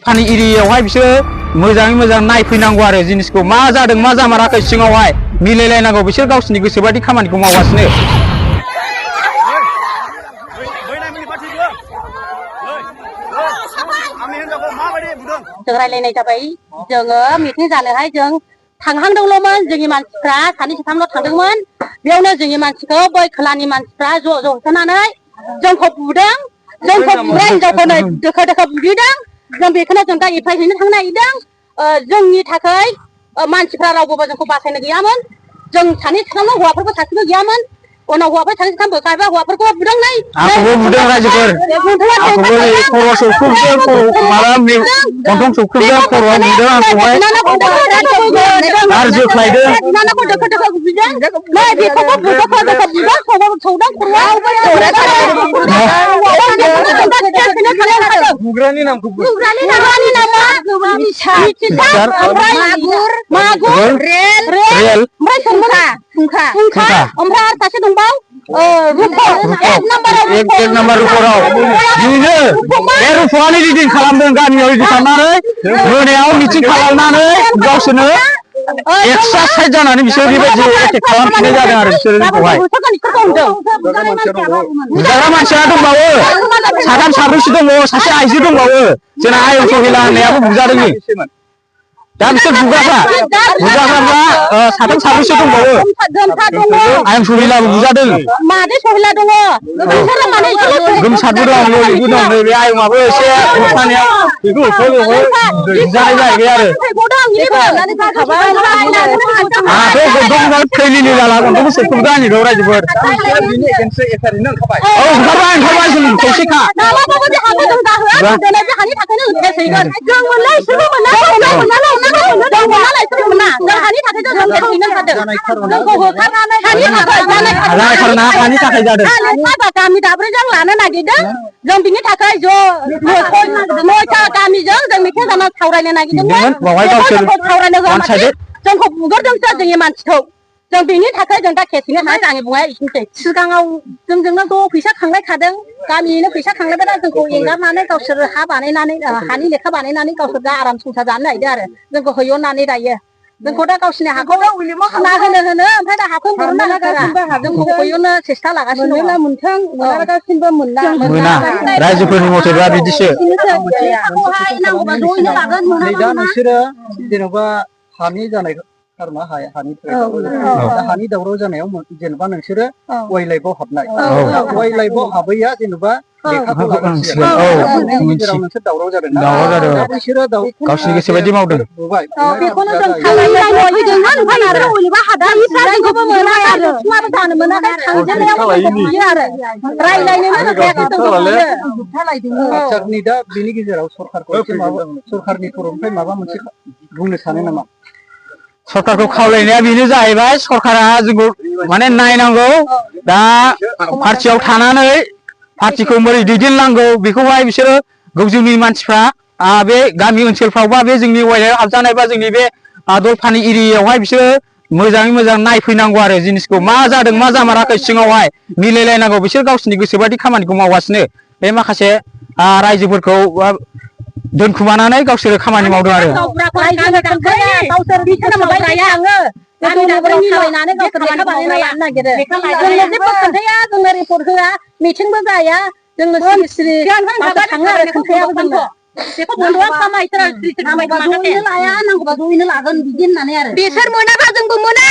दलफानि एरियायावहाय बिसोरो मोजाङै मोजां नायफैनांगौ आरो जिनिसखौ मा जादों मा जामाराखै सिङावहाय मिलायलायनांगौ बिसोर गावसोरनि गोसोबादि खामानिखौ मावगासिनो। रायलायनाय जाबाय जोङो मिटिं जानोहाय जों थांहांदोंल'मोन जोंनि मानसिफ्रा सानै साथामल' थांदोंमोन बेयावनो जोंनि मानसिखौ बै खोलानि मानसिफ्रा ज' होसोनानै जोंखौ बुदों हिनजावफोरनो दोखो दोखो बुदों जों बेखौनो जों दा एफआइआर हैनो थांनो नागिरदों जोंनि थाखाय मानसिफ्रा रावबो जोंखौ बासायनो गैयामोन जों सानै साथामल' हौवाफोरबो सासेबो गैयामोन उनाव हौवाफोर सानै साथाम बोखारबा हौवाफोरखौ बुदों नै आंखौबो बुदों रायजोफोर आंखौबो खर' सौख्रुबदों माबा गन्थं सौख्रुबदों खर'आव बुदों आंखौहाय आरो जोख्लायदों बुग्रानि नामखौ मागुर रेल ओमफ्राय सासे दंबाव एक नाम्बार रुपराव बिदिनो बे रुपआनो रिदिं खालामदों गामियाव रिदिं खालामनानै मोनायाव मिटिं खालामनानै गावसोरनो एक्सट्रा साइड जानानै बिसोर बेबायदि एटेक खालामफिननाय जादों आरो बिसोरो जोंखौहाय बुजाग्रा मानसिया दंबावो साथाम साब्रैसो दङ सासे आइजो दंबावो जोंना आयं सहिला होननायाबो बुजादों दा बिसोर बुजाग्राफ्रा साथाम साब्रैसो दंबावो आयं सहिलाबो बुजादों मादै सहिला दङ गोमसारबो दं ललिबो दं नैबे आयंआबो एसे होबथानायाव बेखौ बुजानाय जाहैबाय आरो आंहाथ' गन्थं थैलिनि जाला गन्थंखौ सोबखोबदों आंनिखौ रायजोफोर ओंखारबाय जों खौसेखा गामि दाब्रैजों लानो नागिरदों जों बिनि थाखाय ज' नयथा गामिजों जों मिथिं जाना सावरायनो नागिरदोंमोन जोंखौ बुगोरदोंसो जोंनि मानसिखौ जों बिनि थाखाय जों दा केसिनो हाय आंनि बुंनाया एसेनोसै सिगाङाव जोंजोंनो ज' फैसा खांलायखादों गामियैनो फैसा खांलायबाय दा जोंखौ एंगारनानै गावसोर हा बानायनानै हानि लेखा बानायनानै गावसोर दा आराम संसार जानो नागिरदों आरो जोंखौ हैहरनानै दायो जोंखौ दा गावसिनि हाखौ सुना होनो ओमफ्राय दा हाखौ बरनना होथारा जोंखौ हैहरनो सेस्था लागासिनो दं मोनथों गासिनोबो मोना रायजोफोरनि मथेबा बिदिसो दा नोंसोरो जेन'बा हानि जानाय खारना हानि दावराव जानायाव जेनेबा नोंसोरो वाइल्ड लाइफआव हाबनाय वाइल्ड लाइफआव हाबैया जेनेबा लेखाखौ गेजेराव नोंसोर दावराव जादों बिसोरो गावसिनि गोसो बायदि मावदों बेखौनो जों दा बेनि गेजेराव सरकारनि तरफनिफ्राय माबा मोनसे बुंनो सानो नामा सरकारखौ खावलायनाया बेनो जाहैबाय सरकारा जोंखौ माने नायनांगौ दा पार्टियाव थानानै पार्टिखौ बोरै दैदेननांगौ बेखौहाय बिसोरो गोजौनि मानसिफ्रा बे गामि ओनसोलफ्राव बा बे जोंनि वाइल्ड हाबजानाय बा जोंनि बे दलफानि एरियायावहाय बिसोरो मोजाङै मोजां नायफैनांगौ आरो जिनिसखौ मा जादों मा जामाराखै सिङावहाय मिलायलायनांगौ बिसोर गावसोरनि गोसोबादि खामानिखौ मावगासिनो बे माखासे रायजोफोरखौ दोनखुमानानै गावसोरो खामानि मावदों आरो मिथिंबो जाया जोंनो सिरि थाङो आरो खोन्थायाबो जोंनो बेखौ बन्द'आ लाया नांगौबा जयैनो लागोन बिदि होननानै आरो बिसोर मोनाबा जोंबो मोना